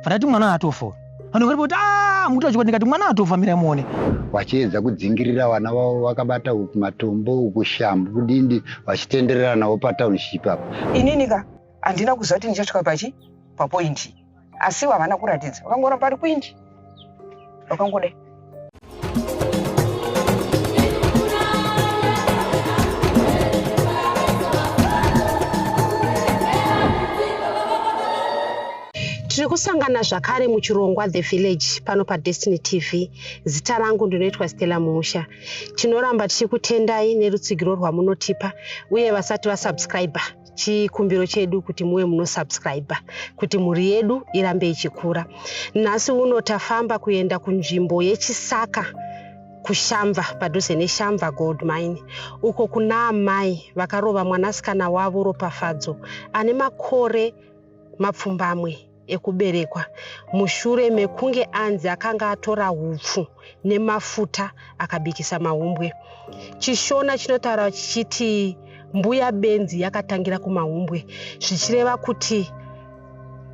Vandati mwana atofa uyu. Vanhu vari kuti ah mukuti vachikwadi ndikati mwana atofa mirai muone. Vachiedza kudzingirira vana vavo vakabata uku matombo uku shambu kudindi vachitenderera navo patownship apa. Inini ka handina kuziva kuti ndichasvika pachi papoindi asi havana kuratidza vakangoramba pari kuindi vakangodai. Tiri kusangana zvakare muchirongwa The Village pano paDestiny TV. Zita rangu ndinoitwa Stella Muusha. Tinoramba tichikutendai nerutsigiro rwamunotipa uye vasati vasubscriber chikumbiro chedu kuti muve munosubscriber kuti mhuri yedu irambe ichikura. Nhasi uno tafamba kuenda kunzvimbo yeChisaka kuShamva padhuze neShamva Gold Mine uko kuna amai vakarova mwanasikana wavo Ropafadzo ane makore mapfumbamwe ekuberekwa mushure mekunge anzi akanga atora hupfu nemafuta akabikisa mahumbwe. ChiShona chinotaura chichiti mbuya benzi yakatangira kumahumbwe zvichireva kuti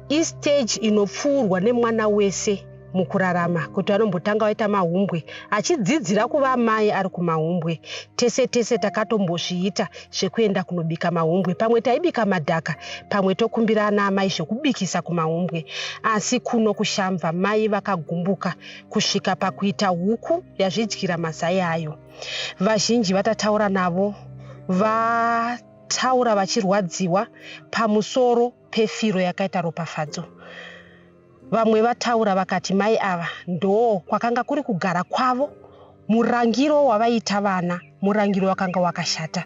istage inopfuurwa nemwana wese mukurarama kuti anombotanga waita mahumbwe achidzidzira kuva amai ari kumahumbwe. Tese tese takatombozviita zvekuenda kunobika mahumbwe, pamwe taibika madhaka, pamwe tokumbira ana amai zvekubikisa kumahumbwe. Asi kuno kuShamva mai vakagumbuka kusvika pakuita huku yazvidyira mazai ayo. Vazhinji vatataura navo vataura vachirwadziwa pamusoro pefiro yakaita Ropafadzo. Vamwe vataura vakati mai ava ndoo kwakanga kuri kugara kwavo, murangiro wavaiita vana murangiro wakanga wakashata.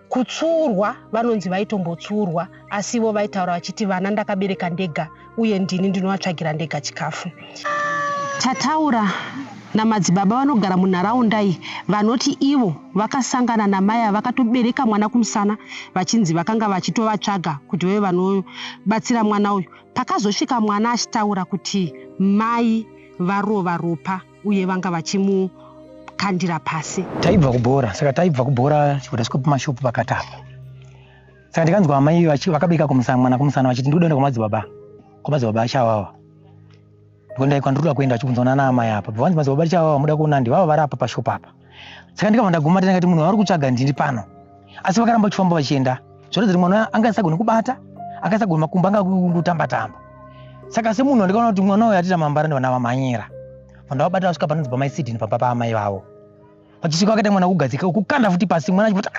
Kutsuurwa vanonzi vaitombotsuurwa asi ivo vaitaura vachiti vana ndakabereka ndega uye ndini ndinovatsvagira ndega chikafu. Tataura namadzibaba vanogara munharaunda iyi vanoti ivo vakasangana namai ava vakatobereka mwana kumusana vachinzi vakanga vachitovatsvaga kuti vave vanobatsira mwana uyu. Pakazosvika mwana achitaura kuti mai varova Ropa uye vanga vachimukandira pasi. Taibva kubhora saka taibva kubhora chibva tasvika pamashopu pakati apa saka ndikanzwa amai vakabika kumusana mwana kumusana vachiti ndikuda kuenda kwamadzibaba kwamadzibaba achawawa ndikondai kwandiri kuda kuenda vachibvunzwa nana amai apa bva vanzi madzibaba achawawa muda kuona ndivava vari apa pashopu apa saka ndikabva ndaguma ndikati munhu wavari kutsvaga ndini pano asi vakaramba vachifamba vachienda zvoratidza kuti mwana anga asagoni kubata anga asagoni makumbo anga kungotamba tamba saka semunhu andikaona kuti mwana uyu atiita mambara ndivana vamhanyira vandavabata vasvika panonzi pamaisidini pamba paamai vavo vachisvika vakaita mwana kugadzika kukanda futi pasi mwana achipota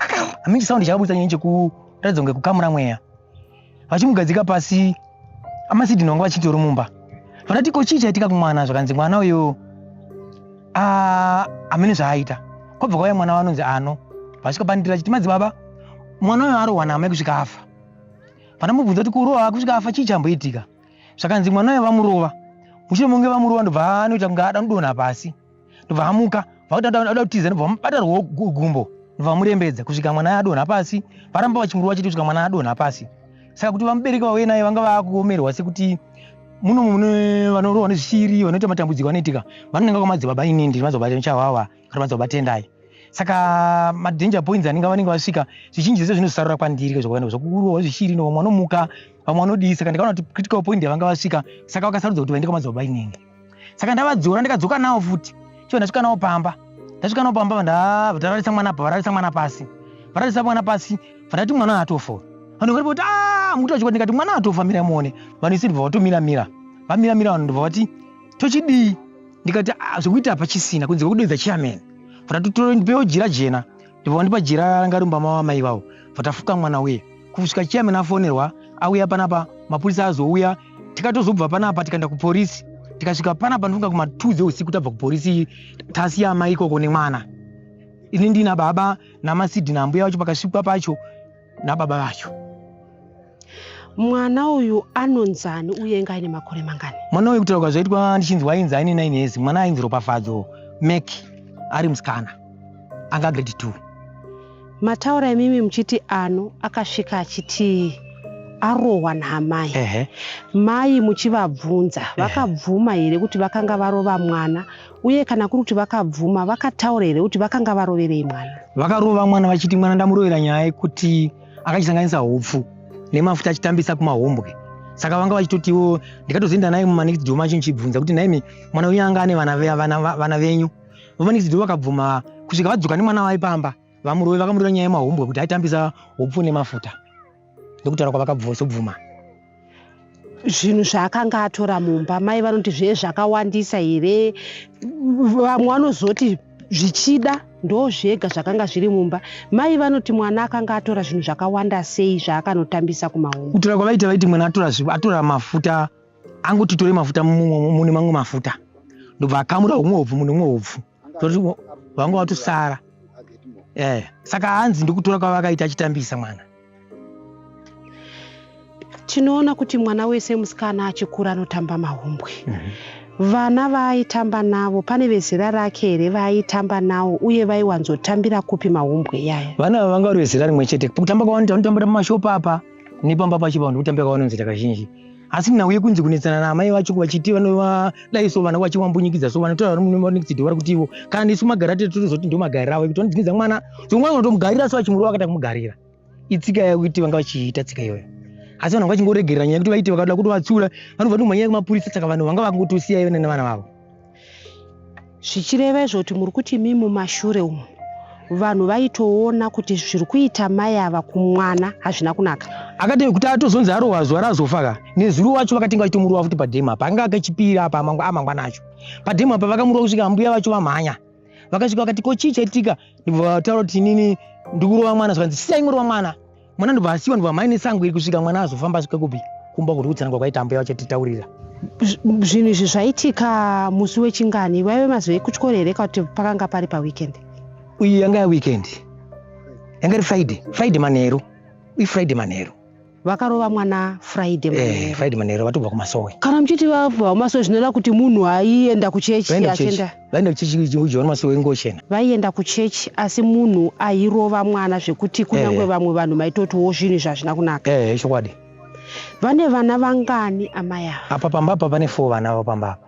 hamini chisaundi chakabudisa nyaya chekuratidza kunge kukamura mweya vachimugadzika pasi amasidini vanga vachitori mumba vandati ko chii chaitika kumwana zvakanzi mwana uyu hamene zvaaita kwabva kwauya mwana vanonzi ano vasvika pandira chiti madzibaba mwana uyo arohwa naamai kusvika afa vandamubvunza kuti kurohwa kusvika afa chii chamboitika zvakanzi mwana uyo vamurova mushure monge vamurova ndobva anoita kunge ada kudonha pasi ndobva amuka vakuti ada kutiza ndobva vamubata gumbo ndobva vamurembedza kusvika mwana adonha pasi varamba vachimurova chete kusvika mwana adonha pasi saka kuti vamubereki vauye naye vanga vakuomerwa sekuti muno mune vanorohwa nezvishiri vanoita matambudziko anoitika vanonanga kwamadzibaba ini ndiri madzibaba chawawa kana madzibaba tendai saka madanger points anenge vanenge vasvika zvizhinji zvese zvinozosarura kwandiri zvakaenda zvekurohwa zvishiri no vamwe vanomuka vamwe vanodii saka ndikaona kuti critical point yavanga vasvika saka vakasarudza kuti vaende kwamadzibaba inini saka ndavadzora ndikadzoka nawo futi chiva ndasvika nawo pamba ndasvika nawo pamba ndararisa mwana apa vararisa mwana pasi vararisa mwana pasi vandati mwana atofa vanhu vari kuti ah mukuti vachikwa ndikati mwana atofa mira muone vanhu isi ndibva vatomira mira vamira mira vanhu ndibva vati tochidii ndikati ah, zvekuita apa chisina kunze kwekudedza chairman vandati ndipewo jira jena ndibva vandipa jira ranga rimba mava mai vavo vatafuka mwana uye kusvika chairman afonerwa auya panapa mapurisa azouya tikatozobva panapa tikaenda kuporisi tikasvika panapa ndofunga kuma 2 dzeusiku tabva kuporisi tasiya amai ikoko nemwana ini ndina baba namasidi naambuya vacho pakasvikwa pacho nababa vacho mwana uyu anonzani uye inga aine makore mangani mwana uyu kutaurwa zvaitwa ndichinzwa ainzi aine 9 years mwana ainzi ropafadzo mek ari musikana anga grade 2 Mataura imimi muchiti Ano akasvika achiti arohwa naamai. Ehe. Mai muchivabvunza vakabvuma here kuti vakanga varova mwana uye kana kuri kuti vakabvuma vakataura here kuti vakanga varoverei mwana? Vakarova mwana vachiti mwana ndamurovera nyaya yekuti akachisanganisa hupfu nemafuta achitambisa kumahumbwe. Saka vanga vachitotiwo ndikatozoenda naye mumanext door macho ndichibvunza kuti nhaimi mwana uyu anga ane vana venyu. Vamanext door vakabvuma kusvika vadzoka nemwana waipamba vamurove vakamurova nyaya yemahumbwe kuti aitambisa hupfu nemafuta. Ndokutaura kwavakabvuma. Zvinhu zvaakanga atora mumba mai vanoti zvee zvakawandisa here, vamwe vanozoti zvichida ndo zvega zvakanga zviri mumba. Mai vanoti mwana akanga atora zvinhu zvakawanda sei zvaakanotambisa kumahombe. Kutora kwavaita vaiti mwana atora mafuta, angoti tore mafuta mune mamwe mafuta ndobva akamura humwe hupfu mune humwe hupfu vanga vatosara. Saka hanzi ndikutora kwavakaita achitambisa mwana. Tinoona kuti mwana wese musikana achikura anotamba mahumbwe. Vana vaaitamba navo pane vezera rake here vaaitamba navo uye vaiwanzotambira kupi mahumbwe iyaya? Vana ava vanga vari vezera rimwe chete. Kutamba kwavanoita vanotambira pamashopu apa nepamba pacho vanhu kutambira kwavanonzoita kazhinji. Asi nhau yekunzi kunetsana naamai vacho vachiti vanovadai so vana vachivambunyikidza so vanotaura next door vari kuti ivo kana nesu magariro acho totozoti ndo magariro avo ekuti vanodzingidza mwana so mwana unotomugarira so vachimurova vakada kumugarira. Itsika yekuti vanga vachiita tsika iyoyo. Asi vanhu vanga vachingoregerera nyaya yekuti vaiti vakada kutovatsiura vanobva tomhanyira kumapurisa saka vanhu vanga vakungotosiya ivo nevana vavo. Zvichireva izvo kuti muri kuti imi mumashure umu vanhu vaitoona kuti zviri kuita mai ava kumwana hazvina kunaka. Akati kuti atozonzi arohwa zuva razofa ka nezuro wacho vakatenga vachitomurova futi padhemu apa anga akachipira apa amangwana acho padhemu apa vakamurova kusvika ambuya vacho vamhanya vakasvika vakati ko chii chaitika ndibva vataura kuti inini ndikurova mwana zvikanzi siyai murova mwana mwana ndobva asiwa ndobva mhai nesango iri kusvika mwana azofamba asvika kupi kumba kuti kutsanangura kwaita ambuya vachatitaurira. Zvinhu izvi zvaitika musi wechingani vaive mazuva ekutyoro here kana kuti pakanga pari paweekend? Iyi yanga yaweekend yanga iri Friday, Friday manheru, iFriday manheru. Vakarova mwana Friday manheru. Friday manheru vatobva kumasowe. Kana muchiti vabva kumasowe zvinoreva kuti munhu aienda kuchechi achienda. Vaenda kuchechi kuJohn Masowe Ngochena. Vaienda kuchechi asi munhu airova mwana zvekuti kunyange vamwe vanhu maitotiwo zvinhu izvi hazvina kunaka. Chokwadi. Vane vana vangani amai ava? Apa pamba apa pane 4 vana avo pamba apa.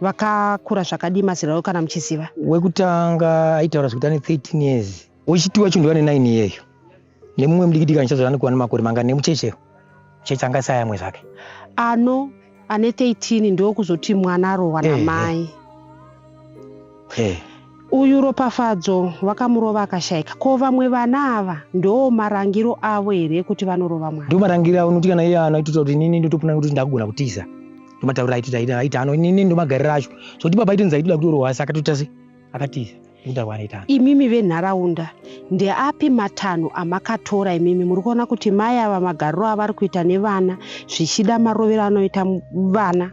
Vakakura zvakadii mazera avo kana muchiziva? Wekutanga aitaura zvekuti ane 13 years. Wechitatu wacho ndiwo ane 9 iyeyo. Nemumwe mudiki diki andichazoona nekuva nemakore mangani nemucheche. Mucheche anga asayamwe zvake. Ano ane 13 ndokuzoti mwana arohwa namai. Uyu Ropafadzo vakamurova akashaika. Ko vamwe vana ava ndo marangiro avo here ekuti vanorova mwana? Ndo marangiro avo nokuti kana iye anoitoita kuti inini ndotopona kuti ndakugona kutiza. Ndomatauriro aitoita aita ano inini ndomagariro acho. Zvokuti baba aitonzi aitoda kutorohwa asi akatoita sei? Akatiza. Imimi venharaunda ndeapi matanho amakatora imimi muri kuona kuti mai ava magariro avari kuita nevana zvichida marovero anoita vana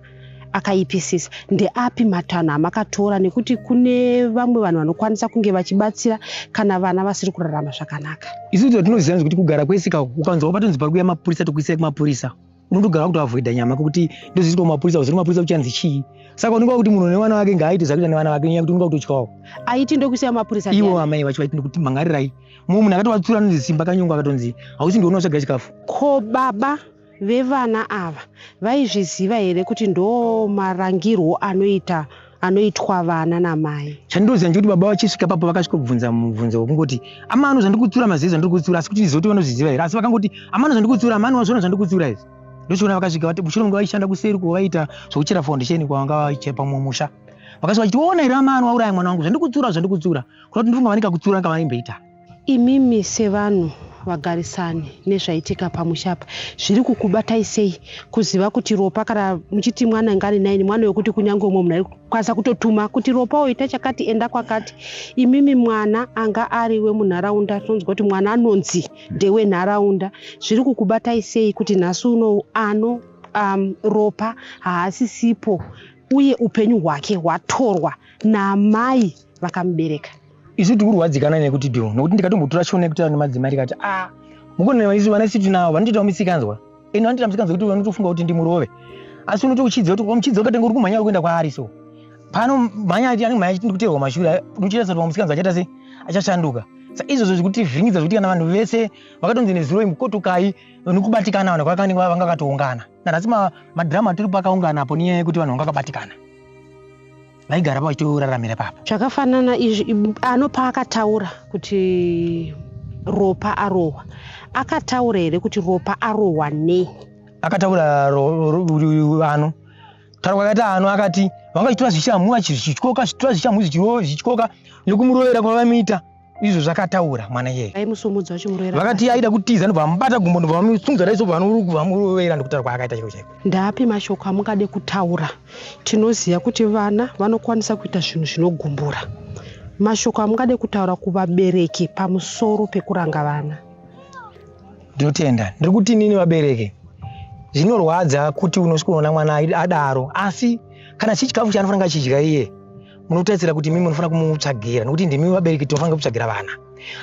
akaipisisa ndeapi matanho amakatora nekuti kune vamwe vanhu vanokwanisa kunge vachibatsira kana vana vasiri kurarama zvakanaka. Isu tinoziva kuti kugara kwese ka ukanzwa patonzi pari kuuya mapurisa tokuisai kumapurisa unotogara kutoavoida nyama kuti ndozviitwa mapurisa uzori mapurisa kuchanzi chii saka unonga kuti munhu nevana vake ngaaite zvakaita nevana vake nenyaya yekuti unonga kutotyawo aiti ndokusiya mapurisa ivo amai vacho vaiti ndokuti mangarirai mumwe munhu akatovatsura anonzi Simba Kanyongo akatonzi hausi ndiwe unotsvaga chikafu. Ko baba vevana ava vaizviziva here kuti ndo marangirwo anoita anoitwa vana namai? Chandinoziva ndechekuti baba vachisvika papo vakasvikobvunza mubvunzo wekungoti amano zvandikutsura maziva zvandikutsura asi kuti ndizive kuti vanozviziva here asi vakangoti amano zvandikutsura amano wazviona zvandikutsura izvi ndochiona vakasvika vati mushure kunge vaishanda kuseri ko vaita zvekuchera foundation kwavanga vachipa mumusha vakasvika vachiti ona here amano wauraya mwana wangu zvandikutsura zvandikutsura kuda kuti ndifunga vanenge kutsura nga vaimboita. Imimi sevanhu vagarisani nezvaitika pamusha apa zviri kukubatai sei kuziva kuti Ropa kana muchiti mwana anga ane 9 mwana wekuti kunyange umwe munhu aikwanisa kutotuma kuti Ropa oita chakati enda kwakati imimi mwana anga ari wemunharaunda tinonzwa kuti mwana anonzi ndewenharaunda zviri kukubatai sei kuti nhasi uno ano Ropa haasisipo uye upenyu hwake hwatorwa namai vakamubereka. Isu tiri kurwadzikana nekuti do nokuti ndikatombotora shona yekutaura nemadzimai ndikati a mukona isu vana isu tinavo vanotoitawo misikanzwa ende vanotoita misikanzwa kuti vanotofunga kuti ndimurove asi unotokuchidzira kuti ukamuchidzira ukatenga uri kumhanya uri kuenda kwaari so pano mhanya ati anenge mhanya achiti ndikuteerwa mashure unochiita sati pamusikanzwa achaita sei achashanduka sa izvozvo zvikutivhiringidza zvekuti kana vanhu vese vakatonzi nezuro mukotokai nekubatikana vanhu kwakanenge vanga vakatoungana nanhasi madhirama atori pakaungana apo nenyaya yekuti vanhu vanga vakabatikana vaigara vachitoraramira papo. Zvakafanana izvi ano paakataura kuti Ropa arohwa akataura here kuti Ropa arohwa nei? Akataura ano taura kwakaita ano akati vanga vachitora zvishamhu vachizvityoka zvitora zvishamhu zvichityoka nekumurovera kwavaimuita izvo zvakataura mwana iyeye. Vaimusumudza vachimurovera. Vakati aida kutiza ndobva vamubata gumbo ndobva vamusumudza dai sobva vamurovera ndokutaura kwaakaita chaiko chaiko. Ndaapi mashoko amungade kutaura? Tinoziva kuti vana vanokwanisa kuita zvinhu zvinogumbura. Mashoko amungade kutaura kuvabereki pamusoro pekuranga vana. Ndinotenda. Ndiri kuti inini vabereki zvinorwadza kuti unosvika unoona mwana adaro asi kana chii chikafu chaanofanira kunge achidya iye munotarisira kuti imimi munofanira kumutsvagira nokuti ndimi vabereki tinofanira kutsvagira vana.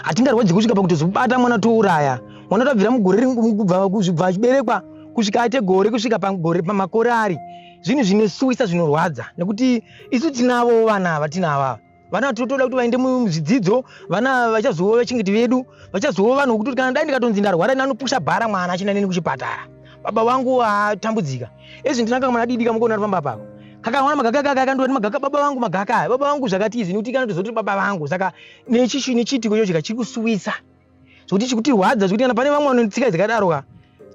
Hatingarwadzi kusvika pakutozobata mwana touraya mwana tabvira mugore kubva achiberekwa kusvika aite gore kusvika pagore pamakore ari zvinhu zvinosuwisa zvinorwadza nekuti isu tinavo vana ava tinavo ava vana totoda kuti vaende muzvidzidzo vana vachazova vachengeti vedu vachazova vanhu vokuti kana dai ndikatonzi ndarwara ndanopusha bhara mwana achienda neni kuchipatara baba vangu atambudzika ezvi ndinanga mwana didi kamukoona ari pamba pako kakawana magaka kaka akandoti magaka baba vangu magaka aya baba vangu zvakati izvi nekuti kanotozoti baba vangu saka nechiitiko ichocho ka chiri kusuwisa zvekuti chikutirwadza zvekuti kana pane vamwe vanotsika dzakadaro ka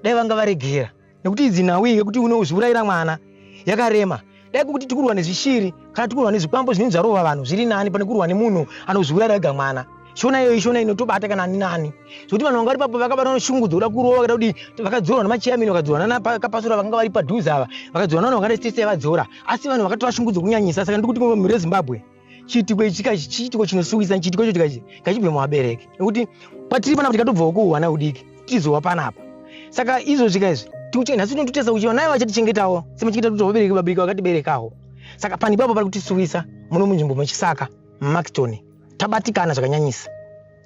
dai vanga varegera nekuti idzi nhau iyi yekuti unozviurayira mwana yakarema dai kukuti tikurwa nezvishiri kana tikurwa nezvikwambo zvinenge zvarova vanhu zviri nani pane kurwa nemunhu anozviurayira ega mwana shona iyoyi shona inotobata kana ani nani zvekuti vanhu vanga vari papo vakabatwa neshungu dzokuda kurova vakada kuti vakadzorwa nemachairman vakadzorwa nanakapasura vakanga vari padhuze ava vakadzorwa navanhu vakada sitese vadzora asi vanhu vakatora shungu dzokunyanyisa saka ndikuti mhuri yezimbabwe chiitiko ichi chiitiko chinosuwisa chiitiko icho tikachi ngachibve muvabereki nekuti patiri panapa tikatobvawo kuhwana hudiki tizova panapa saka izvo zvika izvi nhasi tinototesa kuchiva naye vachatichengetawo semachengeta kuti vabereki vabereki vakatiberekawo saka pani ipapo pari kutisuwisa muno munzvimbo mechisaka mumaxton tabatikana zvakanyanyisa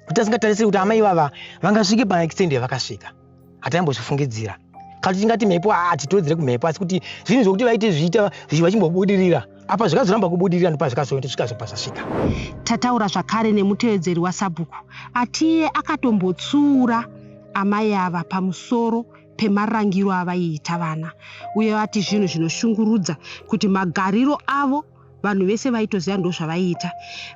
kuti asingatarisiri kuti amai ivava vangasvike paextend yavakasvika hataimbozvifungidzira kana tingati mhepo hatitodzere kumhepo asi kuti zvinhu zvokuti vaite zviita vachimbobudirira apa zvikazoramba kubudirira ndopazvikazosvika zvapazvasvika tataura zvakare nemutevedzeri wasabhuku atiye akatombotsuura amai ava pamusoro pemarangiro avaiita vana uye vati zvinhu zvinoshungurudza kuti magariro avo Vanhu vese vaitoziva ndozvavaiita.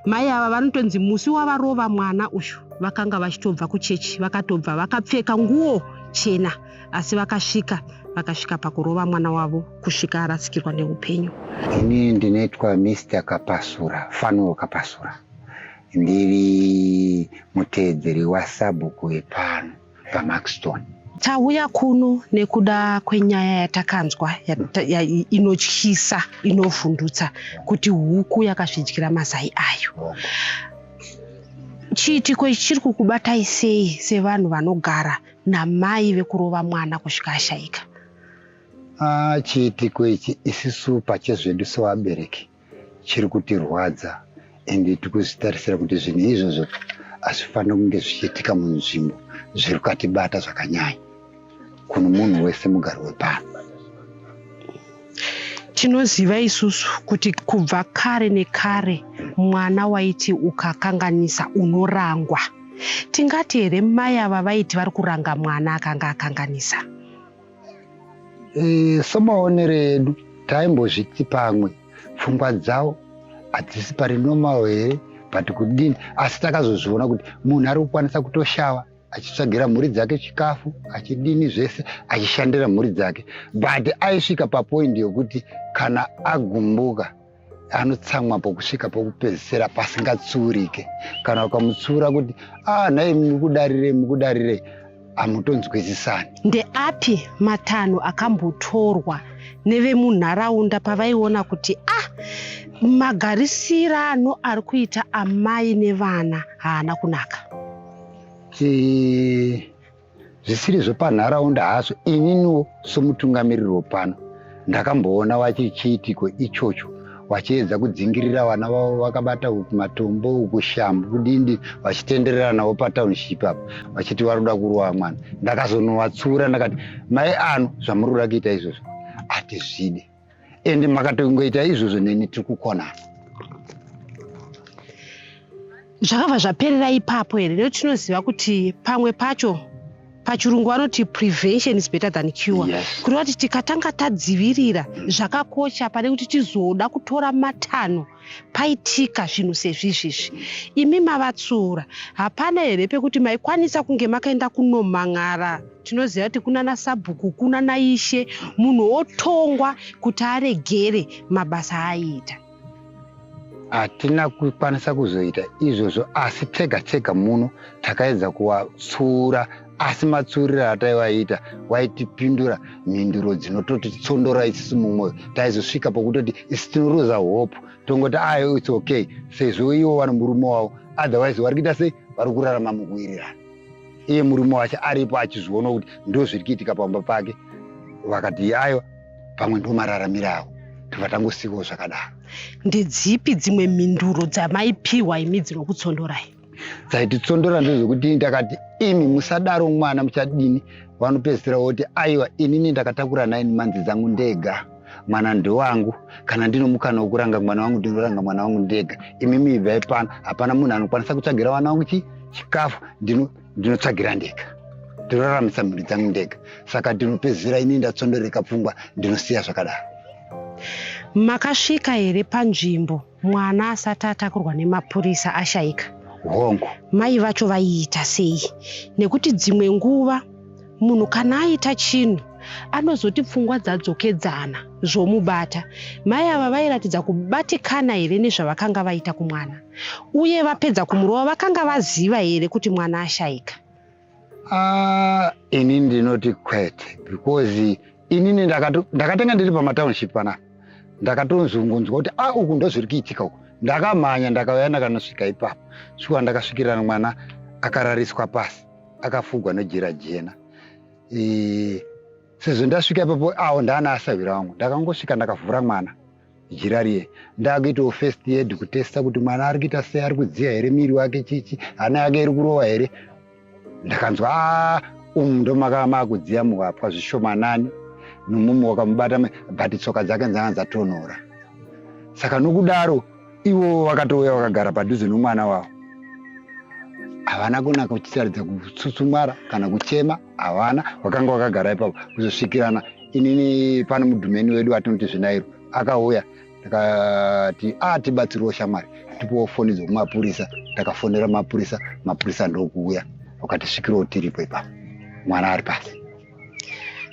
Mai ava vanotonzi musi wavarova mwana uyu vakanga vachitobva kuchechi vakatobva vakapfeka nguo chena asi vakasvika vakasvika pakurova mwana wavo kusvika arasikirwa neupenyu. Ini ndinoitwa Mister Kapasura, Fanuel Kapasura. Ndiri muteedzeri wasabhuku wepano. paMaxton. Tauya kuno nekuda kwenyaya yatakanzwa inotyisa inovhundutsa kuti huku yakazvidyira mazai ayo. Chiitiko ichi chiri kukubatai sei sevanhu vanogara namai vekurova mwana kusvika ashaika? Ah, chiitiko ichi isisu pachezvedu sevabereki chiri kutirwadza ende tikuzvitarisira kuti zvinhu izvozvo hazvifaniri kunge zvichiitika munzvimbo zviri kukatibata zvakanyanya kuno munhu wese mugari wepano. Tinoziva isusu kuti kubva kare nekare mwana waiti ukakanganisa unorangwa. Tingati here mai ava vaiti vari kuranga mwana akanga akanganisa? E, somaonero edu taimbozviti pamwe pfungwa dzavo hadzisi pari normal here but kudini asi takazozviona kuti munhu ari kukwanisa kutoshava achitsvagira mhuri dzake chikafu achidini zvese achishandira mhuri dzake but aisvika papoindi yokuti kana agumbuka anotsamwa pokusvika pokupedzisira pasingatsuurike kana ukamutsiura kuti ah nhai mukudarirei mukudarirei hamutonzwisisani ndeapi matanho akambotorwa nevemunharaunda pavaiona kuti ah magarisirano ari kuita amai nevana haana kunaka Zvisiri zvepanharaunda hazvo ininiwo somutungamiriri wepano ndakamboona wachichiitiko ichocho wachiedza kudzingirira vana vavo vakabata uku matombo uku shambu kudindi vachitenderera navo patownship apa vachiti vari kuda kurova mwana ndakazonovatsiura ndakati mai ano zvamuri kuda kuita izvozvo hatizvide ende makatongoita izvozvo neni tiri kukonana zvakabva zvaperera ipapo here nekuti tinoziva kuti pamwe pacho Pachirungu vanoti prevention is better than cure. Kureva kuti tikatanga tadzivirira zvakakosha pane kuti tizoda kutora matanho paitika zvinhu sezvizvizvi. Imi mavatsiura, hapana here pekuti maikwanisa kunge makaenda kunomhan'ara? Tinoziva kuti kunana sabhuku, kunana ishe, munhu otongwa kuti aregere mabasa aaiita. Hatina kukwanisa kuzoita izvozvo, asi tega tega muno takaedza kuvatsiura, asi matsuriro ataivaita waitipindura mhinduro dzinototitsondora isusu mumwoyo. Taizosvika pokutoti isu tinoruza hope, tongoti ayo it's okay, sezvo ivo vano murume wavo, otherwise vari kuita sei, vari kurarama mukuwirirana. Iye murume wacho aripo achizviona kuti ndo zviri kuitika pamba pake, vakati aiwa, pamwe ndo mararamiro avo, tobva tangosiiwawo zvakadaro. Ndedzipi dzimwe mhinduro dzamaipiwa imi dzinokutsondorai? Dzaititsondora ndezvekuti ndakati imi musadaro, mwana muchadini? Vanopedzisira voti aiwa, inini ndakatakura 9 months dzangu ndega, mwana ndewangu, kana ndino mukana wekuranga mwana wangu ndinoranga mwana wangu ndega. Imimi ibvai pano, hapana munhu anokwanisa kutsvagira vana vangu chikafu, ndinotsvagira ndega, ndinoraramisa mhuri dzangu ndega. Saka ndinopedzisira inini ndatsondoreka pfungwa, ndinosiya zvakadaro. Makasvika here panzvimbo mwana asati atakurwa nemapurisa ashaika? Hongu. Mai vacho vaiita sei? Nekuti dzimwe nguva munhu kana aita chinhu anozoti pfungwa dzadzokedzana zvomubata. Mai ava vairatidza kubatikana here nezvavakanga vaita kumwana? Uye vapedza kumurova vakanga vaziva here kuti mwana ashaika? Ini ndinoti kwete, because inini ndakatanga ndiri pamatownship panapa, ndakatonzungunzwa kuti a uku ndozviri kuitika uku. Ndakamhanya ndakauya ndakanosvika ipapo, shuwa ndakasvikirana mwana akarariswa pasi akafugwa nejira jena. Sezvo ndasvika ipapo awo ndaana asahwira wangu, ndakangosvika ndakavhura mwana jira riye, ndakuitawo first aid kutesta kuti mwana ari kuita sei, ari kudziya here, miri wake chichi, hana yake iri kurova here. Ndakanzwa a umu ndomakava makudziya muhapwa zvishomanani nomumu wakamubata, but tsoka dzake dzanga dzatonhora. Saka nokudaro ivo vakatouya vakagara padhuze nomwana wavo, havana kunaka kuchitaridza kutsutsumwara kana kuchema, havana. Vakanga vakagara ipapo kuzosvikirana inini pano mudhumeni wedu atinoti zvinairo akauya, ndakati a tibatsiriwo shamwari, tipiwo foni dzokumapurisa. Ndakafonera mapurisa, mapurisa ndokuuya vakatisvikirawo tiripo ipapo, mwana ari pasi.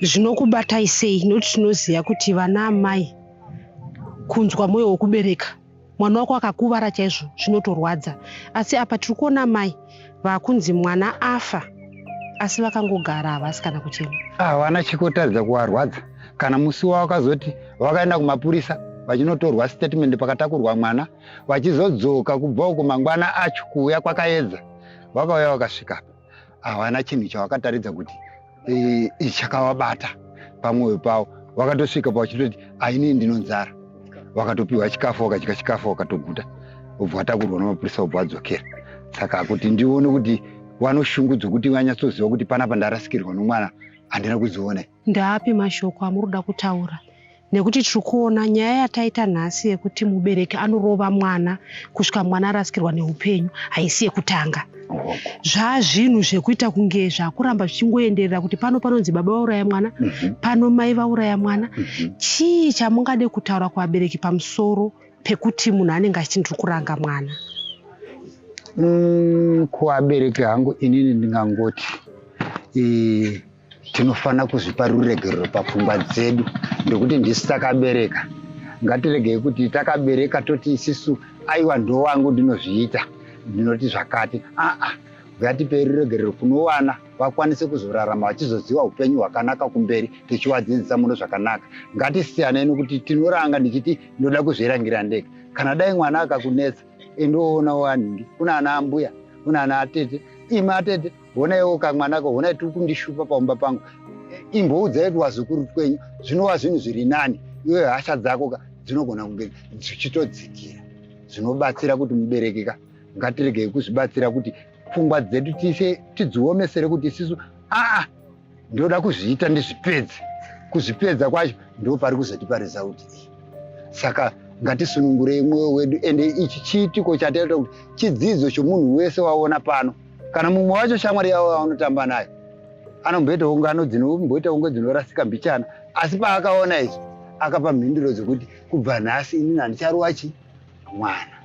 Zvinokubatai sei? Nokuti tinoziva kuti vana amai kunzwa mwoyo wekubereka mwana wako akakuvara chaizvo zvinotorwadza, asi apa tiri kuona mai vakunzi mwana afa, asi vakangogara havasi kana kuchema. Havana chikotaridza kuvarwadza. Kana musi wavakazoti vakaenda kumapurisa vachinotorwa statement pakatakurwa mwana, vachizodzoka kubva uko mangwana acho kuuya kwakaedza, vakauya vakasvika apa, havana chinhu chavakataridza kuti chakavabata pamwoyo pavo. Vakatosvika pavachitoti ainini ndinonzara, vakatopiwa chikafu, vakadya chikafu vakatoguta, ubva watakurwa namapurisa, ubva wadzokera. Saka kuti ndione kuti vanoshungu dzokuti vanyatsoziva kuti panapa ndarasikirwa nomwana, handina kudziona. Ndaapi mashoko amuri kuda kutaura? Nekuti tiri kuona nyaya yataita nhasi yekuti mubereki anorova mwana kusvika mwana arasikirwa neupenyu haisi yekutanga. Zvazvinhu zvekuita kunge zvakuramba zvichingoenderera kuti pano panonzi baba vauraya mwana, pano mai vauraya mwana. Chii chamungade kutaura kuvabereki pamusoro pekuti munhu anenge achiti ndiri kuranga mwana? Kuvabereki hangu inini ndingangoti tinofanira kuzvipa ruregerero papfungwa dzedu, nekuti ndisu takabereka. Ngatiregei kuti takabereka toti isisu aiwa ndowangu ndinozviita, ndinoti zvakati. Aa, ngatipei ruregerero kunovana vakwanise kuzorarama vachizoziva upenyu hwakanaka kumberi, tichivadzidzisa muno zvakanaka. Ngatisiyanei nokuti tinoranga ndichiti ndoda kuzvirangira ndega. Kana dai mwana akakunetsa, endoona wanhingi, kuna ana ambuya, kuna ana atete, imi atete honaiwo kamwanako, honai tiri kundishupa paumba pangu, imboudzai vazukuru twenyu, zvinova zvinhu zviri nani. Iwe hasha dzako ka dzinogona kunge dzichitodzikira. Zvinobatsira kuti mubereki ka ngatiregei kuzvibatsira kuti pfungwa dzedu tise tidziomesere kuti isisu aa ndoda kuzviita ndizvipedze. Kuzvipedza kwacho ndo pari kuzotipa result iyi. Saka ngatisunungurei mwoyo wedu, ende ichi chiitiko chataita kuti chidzidzo chomunhu wese waona pano, kana mumwe wacho shamwari yavo yavanotamba nayo. Anomboita ungano dzinomboita kunge dzinorasika mbichana, asi paakaona izvi akapa mhinduro dzekuti kubva nhasi inini handicharowa chi mwana,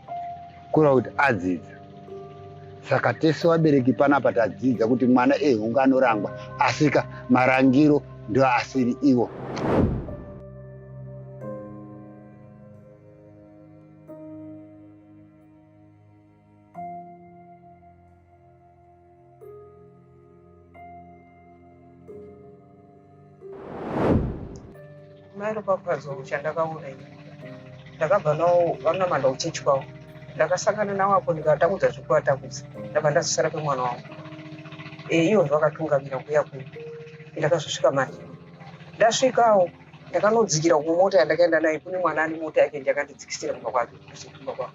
kureva kuti adzidza. Saka tese vabereki panapa tadzidza kuti mwana ehunga anorangwa, asika marangiro ndo asiri iwo. Mai Ropafadzo chandakaona ini ndakabva nawo vanamanda kuchechi kwavo ndakasangana nawo apo ndikatakudza zvekuvatakudza ndabva ndazosara pemwana wangu e, ivo ndovakatungamira kuuya kuno ndakazosvika manje ndasvikawo ndakanodzikira kumota yandakaenda nayo kune mwana ane mota yake ndiyakandidzikisira kumba kwake kumba kwavo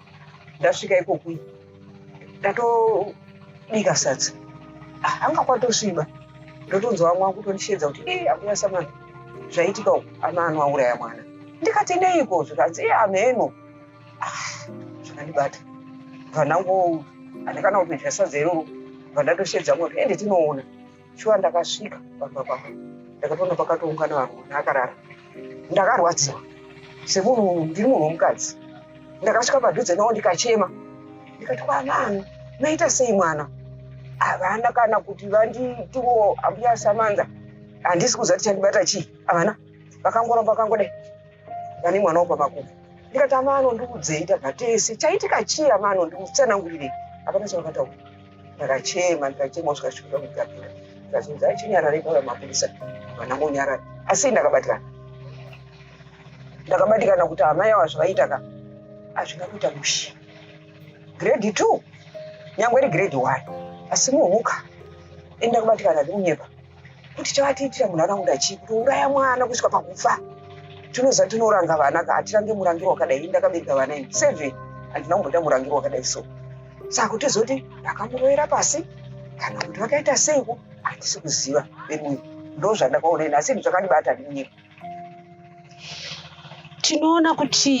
ndasvika ikokui ndatobika sadza ah, anga kwatosviba ndotonzwa vamwe vakutondisheedza kuti e ambuya samana zvaitika uku ama anoauraya mwana ndikati neiko zvikanzi e amheno ah, zvakandibata bva ndango handikana kutodya sadza iroro bva ndatosheedza moto ende tinoona Shuwa ndakasvika pamba pako ndakatoona pakatoungana vanhu mwana akarara. Ndakarwadziwa semunhu ndiri munhu womukadzi. Ndakasvika padhuze nawo ndikachema ndikati kwamani maita sei mwana? Havana kana kuti vanditiwo ambuya Samanza handisi kuziva kuti chandibata chii havana vakangoramba vakangodai vane mwana wo pamakumbo ndikati amano ndiudzei tabva tese chaitika chii amano nditsanangurirei hapana chavakataura ndakachema ndikachema kusvika svikira kugapira ndikazonzi achinyarara pauya mapurisa vanangonyarara asi ndakabatikana ndakabatikana kuti amai ava zvavaita ka hazvina kuita mushe grade two nyangwe iri grade one asi muhuka ini ndakabatikana ndikunyepa kuti chavatiitira munharaunda chii kutouraya mwana kusvika pakufa tinoziva tinoranga vana ka hatirange murangiro wakadai ini ndakabereka vana ini seven handina kumboita murangiro wakadai so saka kutizoti vakamurovera pasi kana kuti vakaita seiko handisi kuziva veduwe ndo zvandakaona ini asi zvakandibata ndinyepa tinoona kuti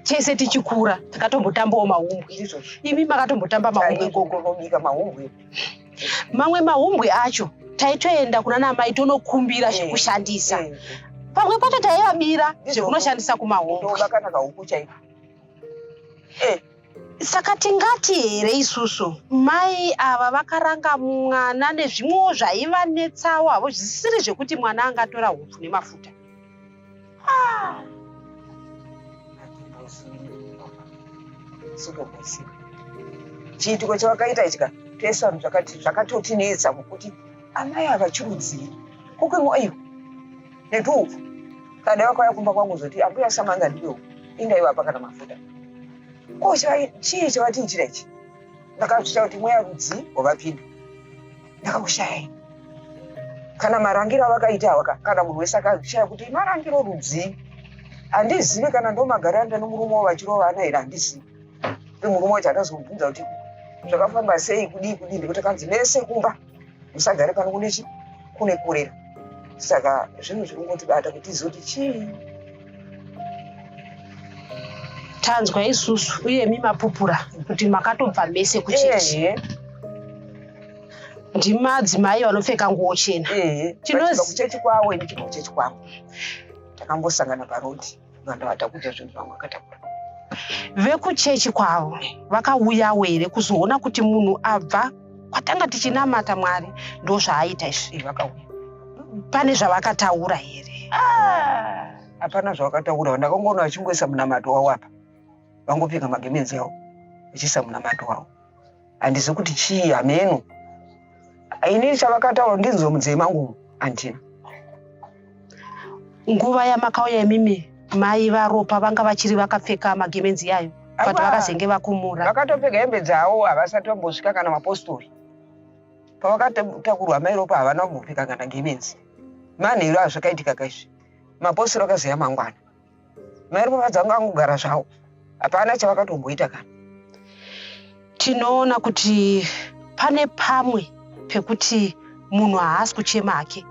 tese tichikura takatombotambawo mahumbwe imi makatombotamba mahumbwe gogo nobika mahumbwe mamwe mahumbwe acho taitoenda kuna namai tonokumbira eh, zvekushandisa eh. pamwe pacho taivabira zvekunoshandisa kumahumbwe eh. Saka tingati here isusu mai ava vakaranga mwana nezvimwewo zvaivanetsawo havo zvisiri zvekuti mwana angatora hupfu nemafuta? Ah. Chiitiko chavakaita ichi ka tese vanhu zvakatotinetsa ngokuti amai ava chirudzii kukwimwa iyo netuupfu kana vakauya kumba kwangu zoti ambuya samanga ndipewo indaivapa kana mafuta ko chii chavatiitira ichi ndakazvita kuti mweya rudzii wavapinda ndakakushayai kana marangiro avakaita awaka kana munhu wese akashaya kuti marangiro rudzii handizivi kana ndomagariro anoita nomurume wavo vachirova ana here handizivi murume wacho andazomubvunza kuti zvakafamba sei kudii kudii ndikuti akanzi mese kumba musagare pano kune chi kune kurera saka zvinhu zviri kungotibata kuti tizive kuti chii tanzwa isusu uye mi mapupura kuti makatobva mese kuchechi ndimadzimai vanopfeka nguo chena tinokuchechi kwavo ini chibva kuchechi kwavo takangosangana parodi vanhu vatakudza zvinhu vamwe vakatakura vekuchechi kwavo vakauyawo here kuzoona kuti munhu abva kwatanga tichinamata mwari ndozvaaita izvi vakauya pane zvavakataura here ah, hapana zvavakataura ndakangoona vachingoisa munamato wavo apa vangopfeka magemenzi avo vachiisa munamato wavo handizi kuti chii hameno inini chavakataura ndinzwe munzee mangu handina nguva yamakauya imimi mai varopa vanga vachiri vakapfeka magemenzi yayo but vakazenge vakumura vakatopfeka hembe dzavo havasati vambosvika kana mapostori pavakatakurwa mai ropa havana kumbopfeka kana gemenzi manheru azvakaitika kaizvi mapostori akazoya mangwana mai ropa vadzanga angogara zvavo hapana chavakatomboita kana tinoona kuti pane pamwe pekuti munhu haasi kuchema hake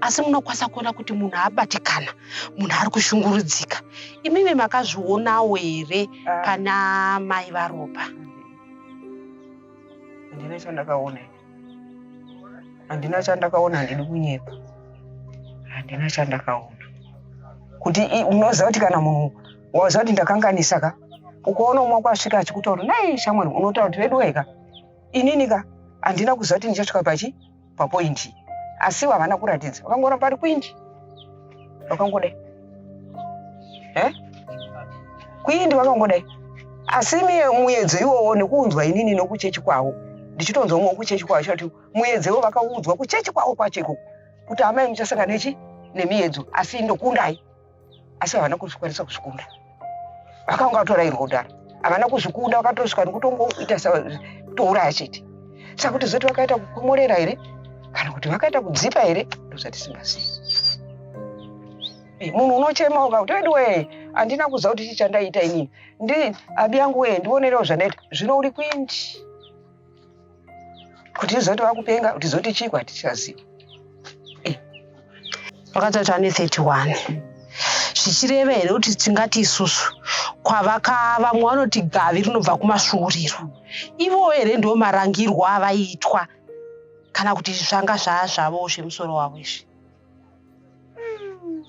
asi munokwanisa kuona kuti munhu abatikana munhu ari kushungurudzika imimi makazvionawo here ah. pana mai varopa ndine chandakaona. Handina chandakaona, handidi kunyepa, handina chandakaona. Kuti unoziva kuti kana munhu waziva kuti ndakanganisa ka, ukaona umwe wako asvika achikutaura nai shamwari, unotaura kuti veduwe ka, inini ka handina kuziva kuti ndichasvika pachi papoindi, asi havana kuratidza, vakangoona pari kwindi, vakangodai eh? Kwindi vakangodai, asi muyedzo iwowo nekuunzwa inini nokuchechi kwavo, ndichitonzwa umwe wekuchechi kwavo achati muyedzo iwo vakaudzwa kuchechi kwavo kwacho ikoko kuti amai muchasangana nechi nemiyedzo, asi ndokundai, asi havana kuzvikwanisa kuzvikunda, vakanga vatorairwa kudhara, havana kuzvikunda, vakatosvika nekutongoita kutouraya chete. Saka kuti zoti vakaita kukomorera here kana kuti vakaita kudzipa here, ndozvatisingazivi. Munhu unochema ukakuti veduwee, handina kuziva kuti chii chandaita inini, ndi abi yangu wee, ndionerewo zvandaita zvino, uri kwindi kuti izoti vakupenga, kuti zoti chii, kwatichaziva. Vakati ane 31, zvichireva here kuti tingati isusu kwavaka vamwe vanoti gavi rinobva kumasvuuriro, ivowo here ndo marangirwo avaiitwa, kana kuti zvanga zvaa zvavo zvemusoro wavo izvi?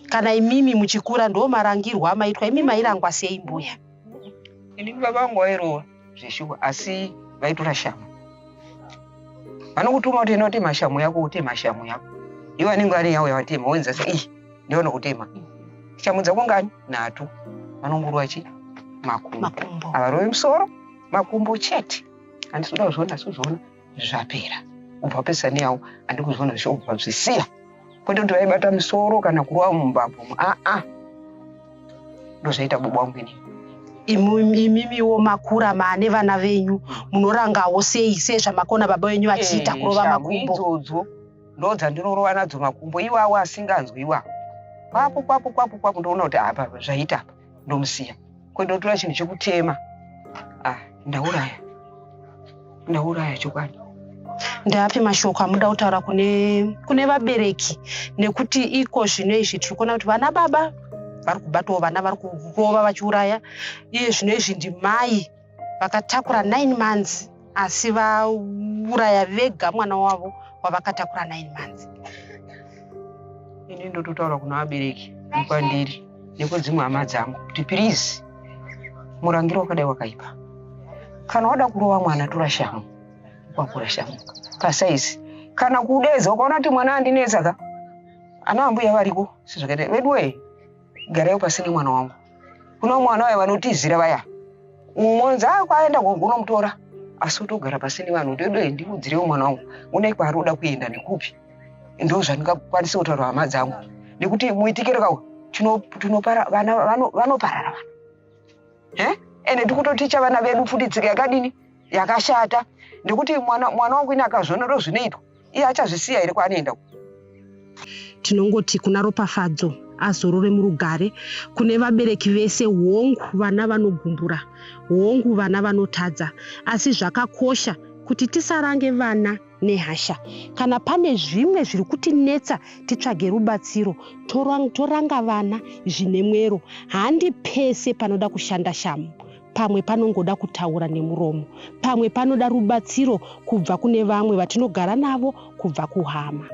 Kana imimi muchikura, ndo marangirwo amaitwa? Imi mairangwa sei, mbuya? Inini baba vangu vairova zveshuwa, asi vaitora shamu, vanokutuma kuti enda utema shamu yako, utema shamu yako. Ivo vanenge vane yavo yavatema, woenza se iyi ndiona kutema shamu dzako ngani nhatu, vanongorova chi makumbo. Makumbo. Havarovi musoro, makumbo chete. Handisi kuda kuzviona, asi kuzviona zvapera, ubva wapedzisa neyawo, handi kuzviona zvichobva zvisiya, kwete kuti vaibata musoro kana kurova mumbabvu, aa, ndozvaita baba wangu inini. Imimiwo makura maane vana venyu, munorangawo sei sezvamakona baba venyu vachiita kurova Shamhu makumbo? Idzodzo ndo dzandinorova nadzo makumbo iwawo, asinganzwi iwawo, kwapo kwapo kwapo kwapo, ndoona kuti apa zvaita apa, ndomusiya, kwete ndotora chinhu chekutema. Ah, ndauraya, ndauraya chokwadi. Ndeapi mashoko amuda kutaura kune vabereki? Nekuti iko zvino izvi tiri kuona kuti vana baba vari kubatawo vana, vari kurova vachiuraya. Iye zvino izvi ndimai vakatakura 9 months, asi vauraya vega mwana wavo wavakatakura 9 months. Ini ndototaura kuna vabereki nekwandiri nekwedzimwe hama dzangu kuti please, murangiro wakadai wakaipa. Kana wada kurova mwana, tora shamu, kwakura shamu pasaizi, kana kudeza ukaona kuti mwana andinetsa ka, ana ambuya variko sezvakaita veduwe, garaiwo pasi nemwana wangu. Kuna mwana vaya vanotizira vaya, umonzi a kwaenda gogonomutora, asi utogara pasi nevanhu kuti veduwe, ndikudzirewo mwana wangu, unai kwaari kuda kuenda nekupi. Ndo zvandingakwanisa kutaura hama dzangu, nekuti muitikiro kawo tinopara vana, vanoparara vana, eh? Ende tikutoticha vana vedu futi tsika yakadini yakashata, nekuti mwana wangu ini akazviona ndo zvinoitwa, iye achazvisiya here kwaanoenda? Tinongoti kuna Ropafadzo azorore murugare. Kune vabereki vese, hongu vana vanogumbura, hongu vana vanotadza, asi zvakakosha kuti tisarange vana nehasha. Kana pane zvimwe zviri kutinetsa, titsvage rubatsiro, toranga vana zvine mwero. Handi pese panoda kushanda shamu, pamwe panongoda kutaura nemuromo, pamwe panoda rubatsiro kubva kune vamwe vatinogara navo, kubva kuhama.